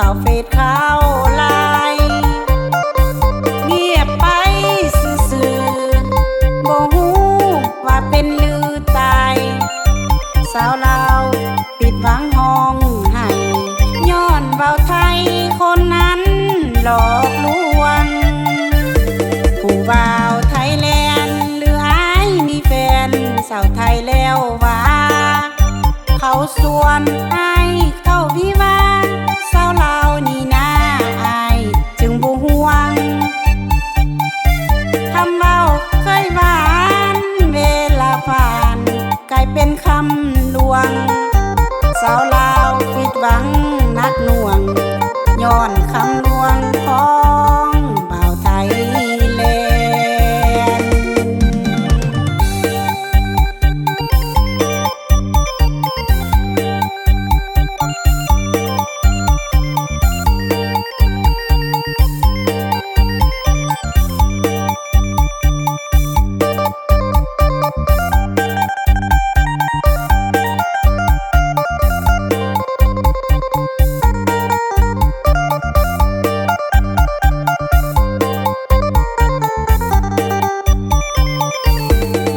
ຂ່າວເຟສຂ່າວລາຍ ງຽບໄປຊື່ໆ ບໍ່ຮູ້ວ່າເປັນຫຼືຕາຍ. ສາວລາວຜິດຫວັງຮ້ອງໄຫ້ ຍ້ອນບ່າວໄທຄົນນັ້ນຫຼອກລວງ. ຜູ້ບ່າວໄທແລນຫຼືອ້າຍມີແຟນ ສາວໄທແລ້ວວ່າ ເຂົາຊວນອ້າຍເຂົ້າວິວາ ສາວລາວນີ້ນາ ອ້າຍຈຶ່ງບໍ່ຫ່ວງ. ຄຳເວົ້າເຄີຍຫວານ ເວລາຜ່ານກາຍເປັນຄຳລວງ. ສາວລາວຜິດຫວັງໜັກໜ່ວງ ຍ້ອນຄຳລວງຂອງບ່າວໄທແລນ.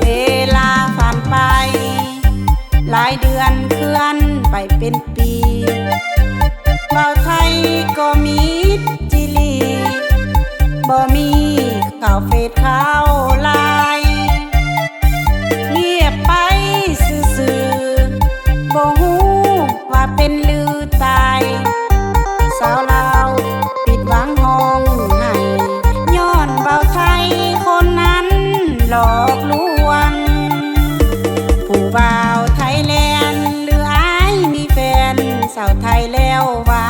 ເວລາຜ່ານໄປ ຫຼາຍເດືອນເຄື່ອນໄປເປັນປີ ບ່າວໄທກໍມິດຈີ່ຫຼີ່ ບໍ່ມີຂ່າວເຟສຂ່າວລາຍ ງຽບໄປຊື່ໆ ບໍ່ຮູ້ວ່າເປັນຫຼືຕາຍ. ສາວລາວຜິດຫວັງຮ້ອງໄຫ້ ຍ້ອນບ່າວໄທຄົນນັ້ນຫຼອກລວງ. ຜູ້ບ່າວໄທແລນຫຼືອ້າຍມີແຟນ ສາວໄທແລ້ວວ່າ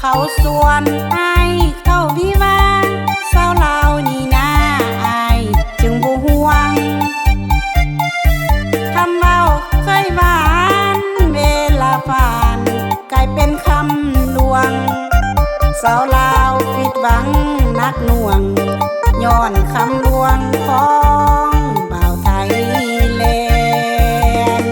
ເຂົາຊວນອ້າຍເຂົ້າວິວາ ສາວລາວນີ້ນາ ອ້າຍຈຶ່ງບໍ່ຫ່ວງ. ຄຳເວົ້າເຄີຍຫວານ ເວລາຜ່ານກາຍເປັນຄຳລວງ. ສາວລາວຜິດຫວັງໜັກໜ່ວງ ຍ້ອນຄຳລວງຂອງບ່າວໄທແລນ.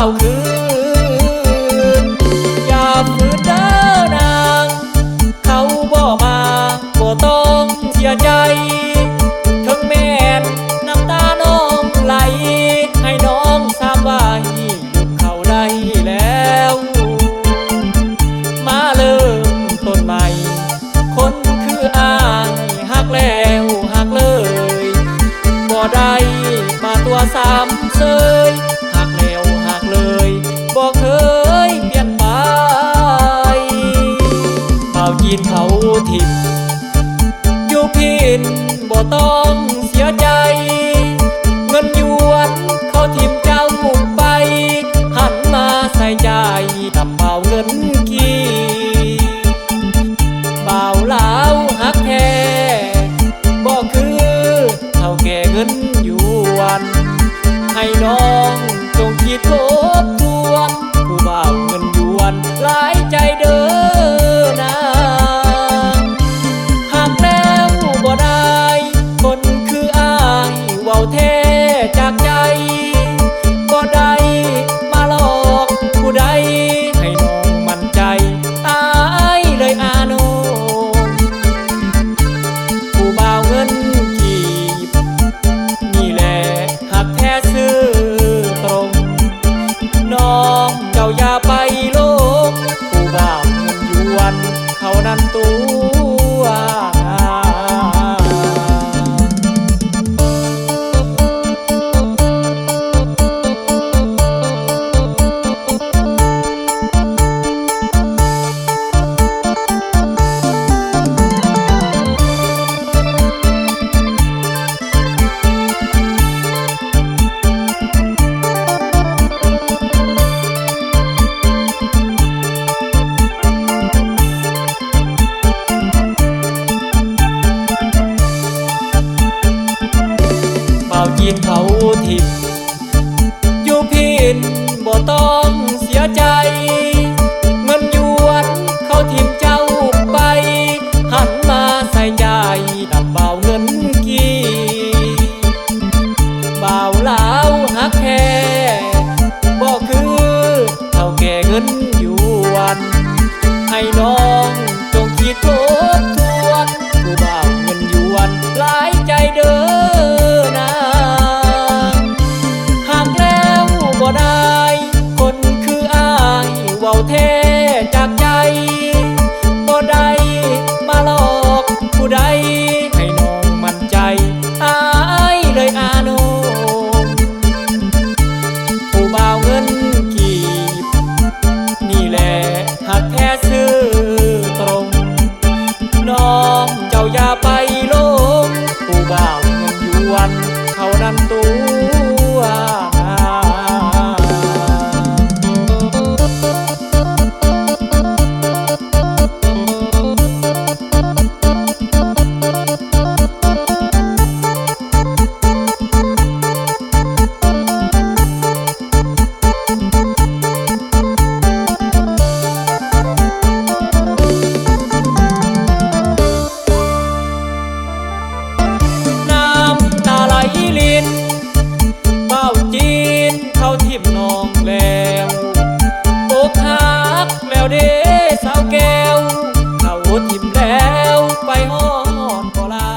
ເອົາຄືນ ຢ່າຝືນເດີນາງ ເຂົາບໍ່ມາ ບໍ່ຕ້ອງເສຍໃຈ ເຖິງແມ່ນນ້ຳຕານ້ອງໄຫຼ ໃຫ້ນ້ອງສາບໄຫວ້ ລືມເຂົາໄດ້ແລ້ວ ມາເລີ່ມຕົ້ນໃໝ່ ຄົນຄືອ້າຍ ຮັກແລ້ວຮັກເລີຍ ບໍ່ໄດ້ມາຕົວະຊ້ຳເຊີຍ ຮັກແລ້ວຮັກເລີຍ ບໍ່ເຄີຍປ່ຽນໄປ ບ່າວຈີນເຂົາຖິ້ມ ຢູ່ພີ້ນບໍ່ຕ້ອງເສຍໃຈ ເງິນຢວນເຂົາຖິ້ມເຈົ້າໄປ ຫັນມາໃສ່ໃຈນຳເອົາເງິນກີບ ບ່າວລາວຮັກແທ້ ບໍ່ຄືເຖົ້າແກ່ເງິນຢວນ ໃຫ້ນ້ອງຈົ່ງຄິດທົບທວນ ຜູ້ບ່າວເງິນຢວນຫຼາຍໃຈເດີນາງ ຮັກແລ້ວບໍ່ໄດ້ ຄົນຄືອ້າຍ ເວົ້າແທ້ຈາກໃຈ ບໍ່ໄດ້ມາຫຼອກຜູ້ໃດ ໃຫ້ນ້ອງໝັ້ນໃຈ ອາຍເລີຍອາໂນ ຜູ້ບ່າວເງິນກີບ ນີ້ແຫຼະຮັກແທ້ຊື່ຕົງ ນ້ອງເຈົ້າຢ່າໄປຫຼົງ ຜູ້ບ່າວເງິນຢວນເຂົານັ້ນຕົວະງາມ. ບ່າວຈີນເຂົາຖິ້ມ ຢູ່ພີ້ນບໍ່ຕ້ອງເສຍໃຈ ເງິນຢວນເຂົາຖິ້ມເຈົ້າໄປ ຫັນມາໃສ່ໃຈນຳບ່າວເງິນກີບ ບ່າວລາວຮັກແທ້ ບໍ່ຄືເຖົ້າແກ່ເງິນຢວນ ໃຫ້ນ້ອງຈົ່ງຄິດທົບທວນ ຜູ້ບ່າວເງິນຢວນຫຼາຍໃຈເດີນາງ ຮັກແລ້ວບໍ່ໄດ້ ຄົນຄືອ້າຍ ເວົ້າແທ້ຈາກໃຈ ບໍ່ໄດ້ມາຫຼອກຜູ້ໃດ ໃຫ້ນ້ອງໝັ້ນໃຈ ອາຍເລີຍອາໂນ ຜູ້ບ່າວເງິນກີບ ນີ້ແຫຼະຮັກແທ້ຊື່ຕົງ ນ້ອງເຈົ້າຢ່າໄປຫຼົງ ຜູ້ບ່າວເງິນຢວນເຂົານັ້ນຕົວະງາມ. ນ້ຳຕາໄຫຼລິນ ບ່າວຈີນເຂົາຖິ້ມນ້ອງແລ້ວ ອົກຫັກແລ້ວເດ້ສາວແກ້ວ ເຂົາຖິ້ມແລ້ວໄປຮອດບໍ່ລາ.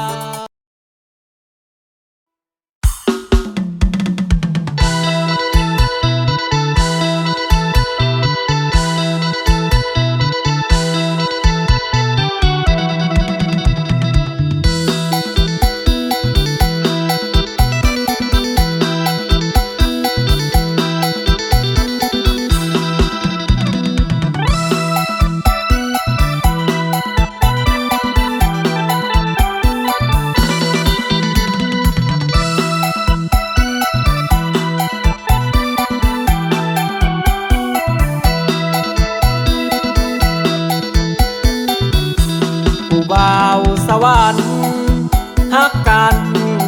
ຜູ້ບ່າວສະຫວັນ ຮັກກັນ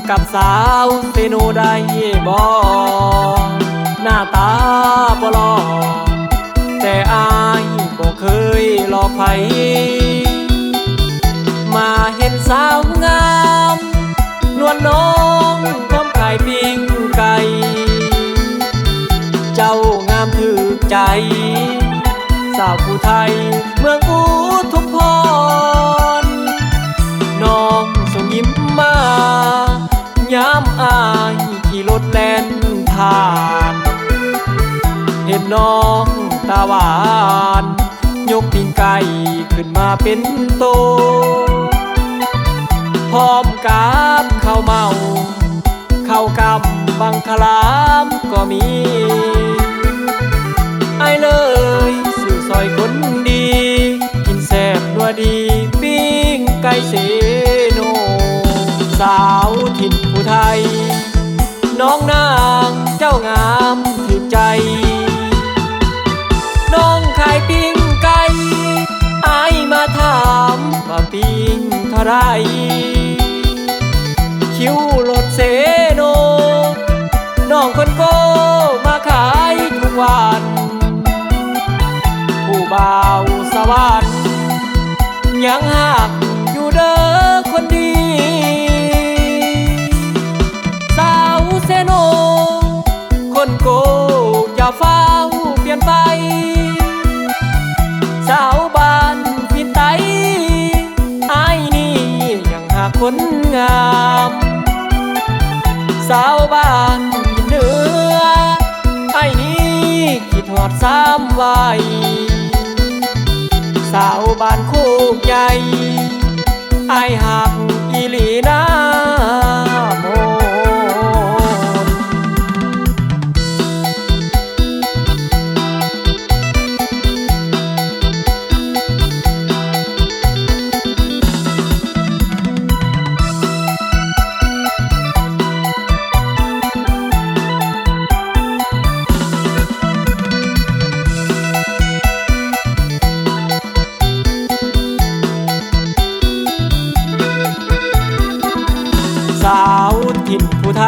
ກັບສາວເຊໂນໄດ້ບໍ່? ໜ້າຕາບໍ່ຫຼໍ່ ແຕ່ອ້າຍບໍ່ເຄີຍຫຼອກໃຜ ມາເຫັນສາວງາມ ນວນນ້ອງພ້ອມຂາຍປີ້ງໄກ່ ເຈົ້າງາມ ອ້າຍຂີ່ລົດແລ່ນຜ່ານ ເຫັນນ້ອງຕາຫວານ ຍົກປີ້ງໄກ່ຂຶ້ນມາເປັນໂຕ ພ້ອມກັບເຂົ້າເມົາ ເຂົ້າກ້ຳບັງຄະລາມກໍມີ ອ້າຍເລີຍຊື້ຊ່ອຍຄົນດີ ກິນແຊບນົວດີ ປີ້ງໄກ່ເຊໂນ ສາວຖິ່ນຜູ້ໄທ ນ້ອງນາງເຈົ້າງາມຖືກໃຈ ນ້ອງຂາຍປີ້ງໄກ່ ອ້າຍມາຖາມວ່າປີ້ງເທົ່າໃດ ຄິວລົດເຊໂນ ນ້ອງຄົນໂກ້ມາຂາຍທຸກວັນ ຜູ້ບ່າວສະຫວັນ ຍັງຮັກຢູ່ເດີຄົນດີ ສາວເຊໂນ ຄົນໂກ້ຢ່າຟ້າວປ່ຽນໄປ ສາວບ້ານພິນໄຕ ອ້າຍນີ້ຍັງຮັກຄົນງາມ ສາວບ້ານພິນເໜືອ ອ້າຍນີ້ຄິດຮອດສາມໄວ ສາວບ້ານໂຄກໃຫຍ່ ອ້າຍຮັກອີ່ຫຼີນາໂມນ. ສາວຖິ່ນຜູ້ໄທ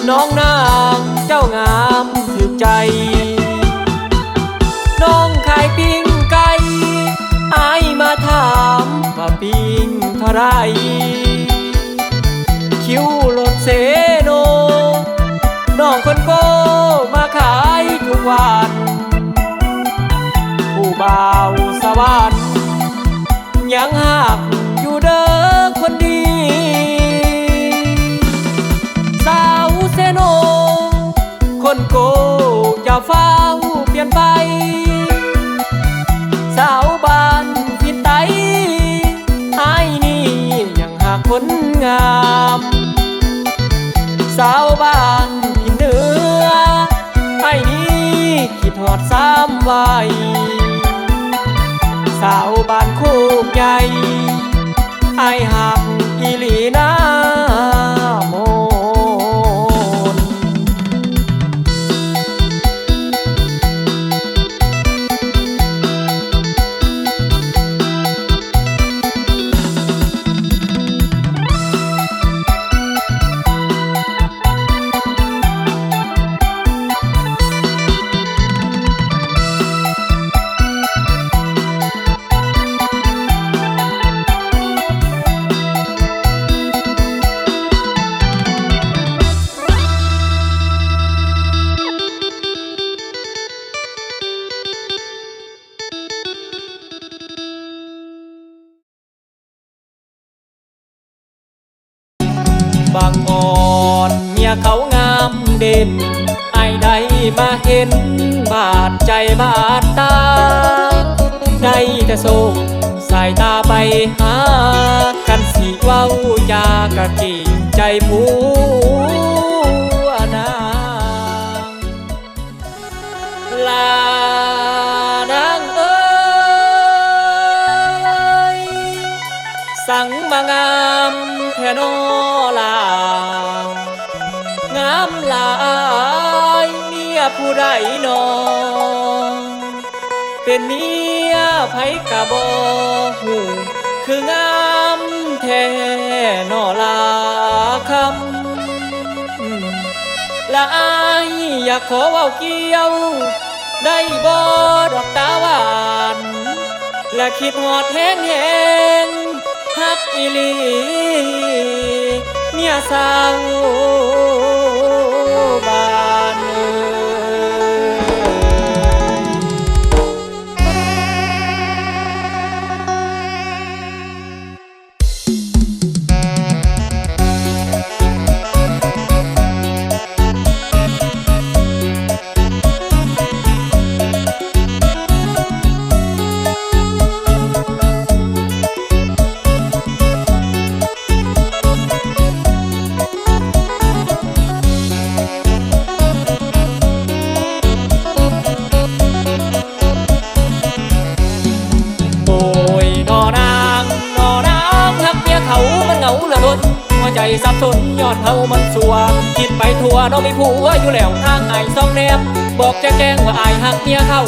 ນ້ອງນາງເຈົ້າງາມຖືກໃຈ ນ້ອງຂາຍປີ້ງໄກ່ ອ້າຍມາຖາມວ່າປີ້ງເທົ່າໃດ ຄິວລົດເຊໂນ ນ້ອງຄົນໂກ້ມາຂາຍທຸກວັນ ຜູ້ບ່າວສະຫວັນ ຍັງຮັກຢູ່ເດີຄົນດີ ສາວເຊໂນ ຄົນໂກ້ຢ່າຟ້າວປ່ຽນໄປ ສາວບ້ານພິນໄຕ ອ້າຍນີ້ຍັງຮັກຄົນງາມ ສາວບ້ານພິນເໜືອ ອ້າຍນີ້ຄິດຮອດສາມໄວ ສາວບ້ານໂຄກໃຫຍ່ ອ້າຍຮັກອີ່ຫຼີນາໂມນ. ບາງອ່ອນເມຍເຂົາງາມເດັ່ນ ອ້າຍໄດ້ມາເຫັນບາດໃຈບາດຕາ ໄດ້ແຕ່ສົ່ງສາຍຕາໄປຫາ ຄັນຊິເວົ້າຈາກະເກງໃຈຜົວນາງ. ລານາງເອີຍ ສັງມາງາມແທ້ນໍລາ ງາມຫຼາຍເມຍຜູ້ໃດນໍ ເປັນເມຍໃຜກະບໍ່ຮູ້ ຄືງາມແທ້ນໍລາຄຳ ລະອ້າຍຢາກຂໍເວົ້າກ່ຽວ ໄດ້ບໍ່ດອກຕາຫວານ ລະຄິດຮອດແຮງໆ ຮັກອີ່ຫຼີ ເມຍສາວບ້ານເອີຍ. ສັບສົນຍ້ອນເຮົາມັນຊົ່ວ ຄິດໄປທົ່ວ ນ້ອງມີຜົວຢູ່ແລ້ວ ທາງອ້າຍຊອກແນມ ບອກແຈ້ງໆວ່າອ້າຍຮັກເມຍເຂົາ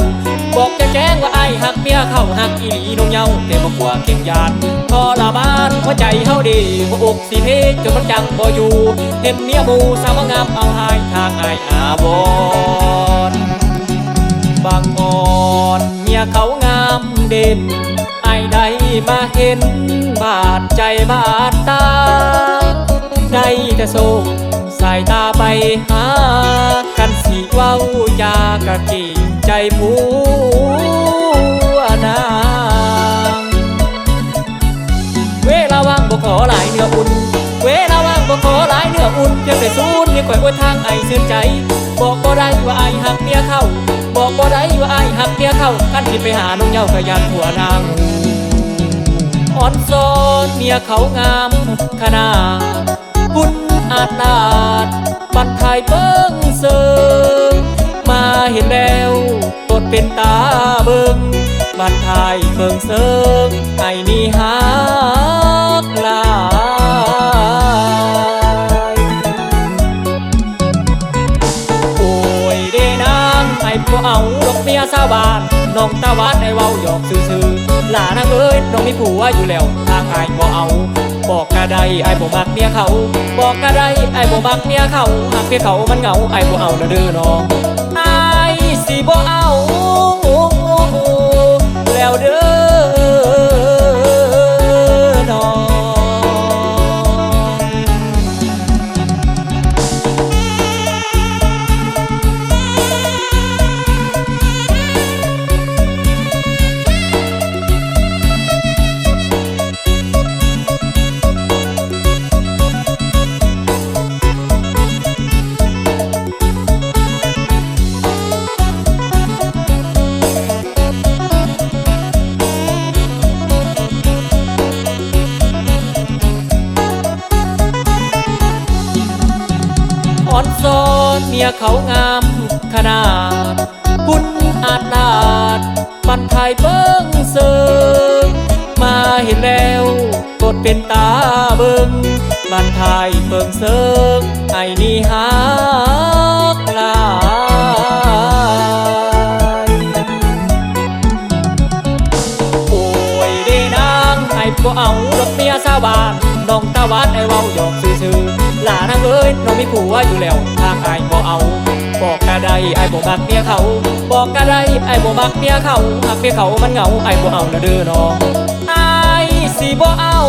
ບອກແຈ້ງໆວ່າອ້າຍຮັກເມຍເຂົາ ຮັກອີ່ຫຼີນ້ອງເຍົາ ແຕ່ບໍ່ກົວເຄັ່ງຢ້ານ ທໍລະມານຫົວໃຈເຮົາເດ ຫົວອົກ ຊິເພຈົນມັນຈັງບໍ່ຢູ່ ເຫັນເມຍໝູ່ສາວງາມເອົາຫາຍ ທາງອ້າຍອາວອນ ບັງອອນເມຍເຂົາງາມເດັ່ນ ອ້າຍໄດ້ມາເຫັນ ບາດໃຈບາດຕາ ໄດ້ແຕ່ສົ່ງສາຍຕາໄປຫາ ຄັນຊິເວົ້າຈາກະເກງໃຈຜົວນາງ. ເວລາວ່າງບໍ່ຂໍຫຼາຍເນື້ອອຸ່ນ ເວລາວ່າງບໍ່ຂໍຫຼາຍເນື້ອອຸ່ນ ພຽງແຕ່ສູນໃຫ້ຂ້ອຍໂອຍທາງອ້າຍຊື່ນໃຈ ບອກບໍ່ໄດ້ວ່າອ້າຍຮັກເມຍເຂົາ ບອກບໍ່ໄດ້ວ່າອ້າຍຮັກເມຍເຂົາ ຄັນຊິໄປຫານ້ອງເຍົາກະຢ້ານຜົວນາງຮູ້ ອອນຊອນເມຍເຂົາງາມຂະໜາດ ບຸນອາດລາດ ບັນທາຍເບິ່ງເສີງ ມາເຫັນແລ້ວ ຕົດເປັນຕາເບິ່ງ ບັນທາຍເບິ່ງເສີງ ອ້າຍນີ້ຮັກຫຼາຍ. ໂອ້ຍເດນາງ ອ້າຍບໍ່ເອົາດອກເມຍຊາວບ້ານ ນ້ອງຕາຫວານ ອ້າຍເວົ້າຫຍອກຊື່ໆ ຫຼ້ານາງເອີຍ ນ້ອງມີຜົວຢູ່ແລ້ວ ທາງອ້າຍບໍ່ເອົາ ບອກກະໄດ້ ອ້າຍບໍ່ມັກເມຍເຂົາ ບອກກະໄດ້ ອ້າຍບໍ່ມັກເມຍເຂົາ ຫາກເມຍເຂົາມັນເຫງົາ ອ້າຍບໍ່ເອົາແລ້ວເດີນ້ອງ ອ້າຍຊິບໍ່ເອົາແລ້ວເດີນ້ອງ. ອອນຊອນເມຍເຂົາງາມຂະໜາດ ບຸນອາດລາດ ບັນທາຍເບິ່ງເສີງ ມາເຫັນແລ້ວ ກົດເປັນຕາເບິ່ງ ບັນທາຍເບິ່ງເສີງ ອ້າຍນີ້ຮັກຫຼາຍ. ໂອ້ຍເດນາງ ອ້າຍບໍ່ເອົາດອກເມຍຊາວບ້ານ ນ້ອງຕາຫວານ ອ້າຍເວົ້າຫຍອກຊື່ໆ ຫຼ້ານາງເອີຍ ນ້ອງມີຜົວຢູ່ແລ້ວ ທາງອ້າຍບໍ່ເອົາ ບອກກະໄດ້ ອ້າຍບໍ່ມັກເມຍເຂົາ ບອກກະໄດ້ ອ້າຍບໍ່ມັກເມຍເຂົາ ຫາກເມຍເຂົາມັນເຫງົາ ອ້າຍບໍ່ເອົາແລ້ວເດີນ້ອງ ອ້າຍຊິບໍ່ເອົາ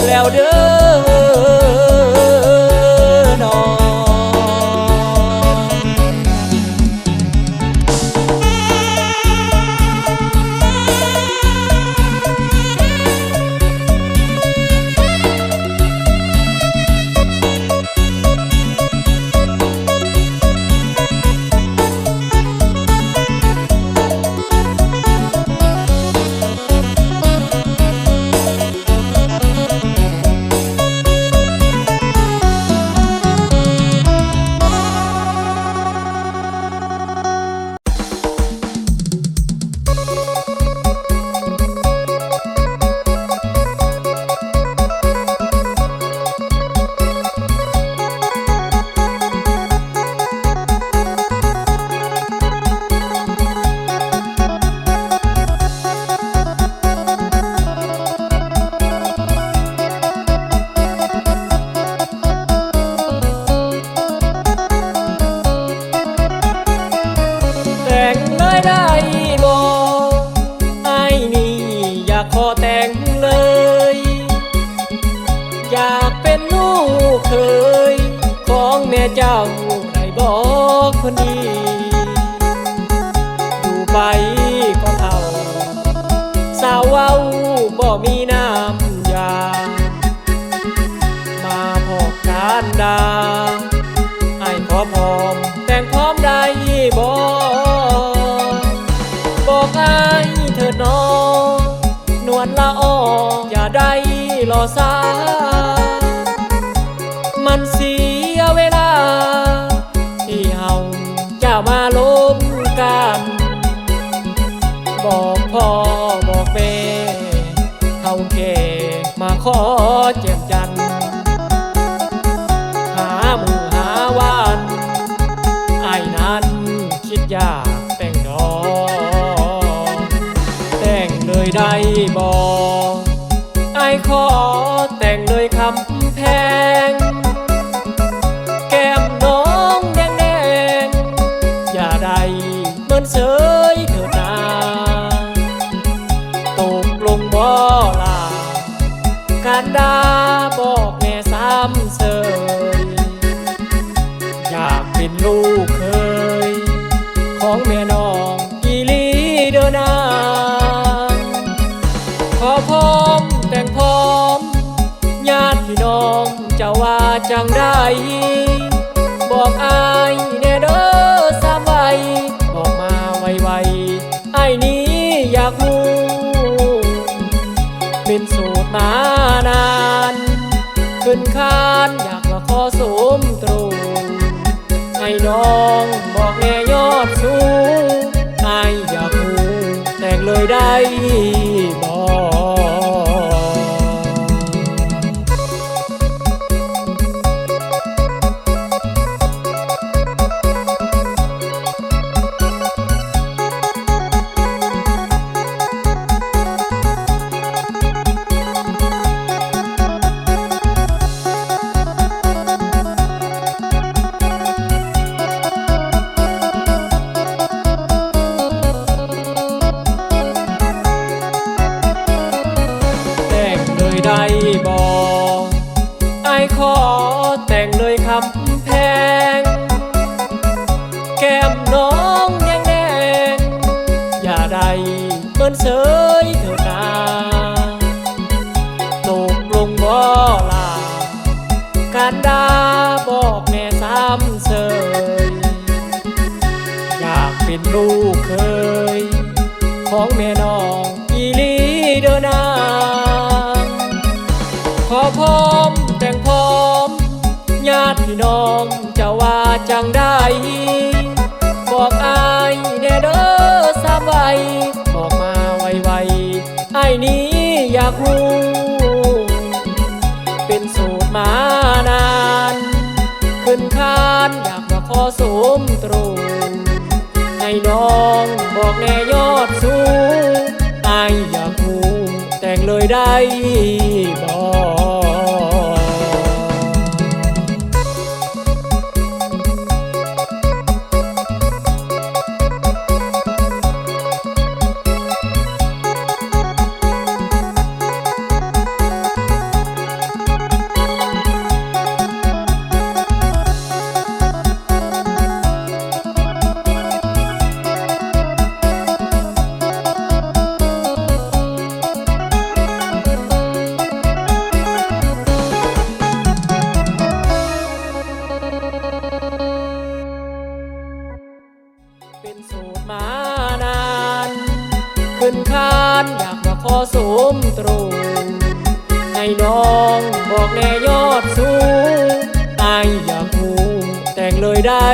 ແລ້ວເດີນ້ອງ. ແຕ່ງເລີຍໄດ້ບໍ່? ອ້າຍນີ້ຢາກຂໍແຕ່ງເລີຍ ຢາກເປັນລູກເຂີຍຂອງແມ່ເຈົ້າໄດ້ບໍ່ຄົນດີ? ຢູ່ໄປກໍເຖົ້າ ສາວເວົ້າບໍ່ມີນ້ຳຢາ ມາພໍ້ການດາ ອ້າຍຂໍພ້ອມແຕ່ງພ້ອມໄດ້ບໍ່? ບອກອ້າຍເຖີດໜໍ ນວນລະອໍ ຢ່າໄດ້ລໍຊ້າ ມັນເສຍເວລາ ທີ່ເຮົາຈະມາລົມກັນ ບອກພໍ່ບອກແມ່ ເຖົ້າແກ່ມາຂໍແຈ່ມ ປັນລູກເຂີຍຂອງແມ່ນ້ອງອີ່ຫຼີເດີນາງ. ຂໍພ້ອມແຕ່ງພ້ອມຍາດພີ່ນ້ອງ ເຈົ້າວ່າຈັ່ງໃດ? ບອກອ້າຍແດ່ເດີສາມໄວ ບອກມາໄວໆ ອ້າຍນີ້ຢາກຮູ້. ເປັນໂສດມານານ ຂຶ້ນຄານຢາກມາຂໍສົມໂຕ ໃຫ້ນ້ອງບອກແດ່ຍອດສູງ ອ້າຍຢາກຮູ້ ແຕ່ງເລີຍໄດ້ບໍ່? ແຕ່ງເລີຍໄດ້ບໍ່? ອ້າຍຂໍແຕ່ງເລີຍຄຳແພງ ແກ້ມນ້ອງແດງໆ ຢ່າໄດ້ເມີນເສີຍເຖີດນາ. ຕົກລົງບໍ່ລະ ການດາບອກແດ່ສາມເສີຍ ຢາກເປັນລູກເຂີຍຂອງແມ່ນ້ອງອີ່ຫຼີເດີນາງ. ຂໍພ້ອມແຕ່ງພ້ອມຍາດພີ່ນ້ອງ ເຈົ້າວ່າຈັ່ງໃດ? ບອກອ້າຍແດ່ເດີສາມໄວ ບອກມາໄວໆ ອ້າຍນີ້ຢາກຮູ້. ເປັນໂສດມານານ ຂຶ້ນຄານຢາກມາຂໍສົມໂຕ ໃຫ້ນ້ອງບອກແດ່ຍອດສູງ ອ້າຍຢາກຮູ້ ແຕ່ງເລີຍໄດ້ບໍ່? ເປັນໂສດມານານ ຂຶ້ນຄານຢາກມາຂໍສົມໂຕ ໃຫ້ນ້ອງບອກແດ່ຍອດສູງ ອ້າຍຢາກຮູ້ ແຕ່ງເລີຍໄດ້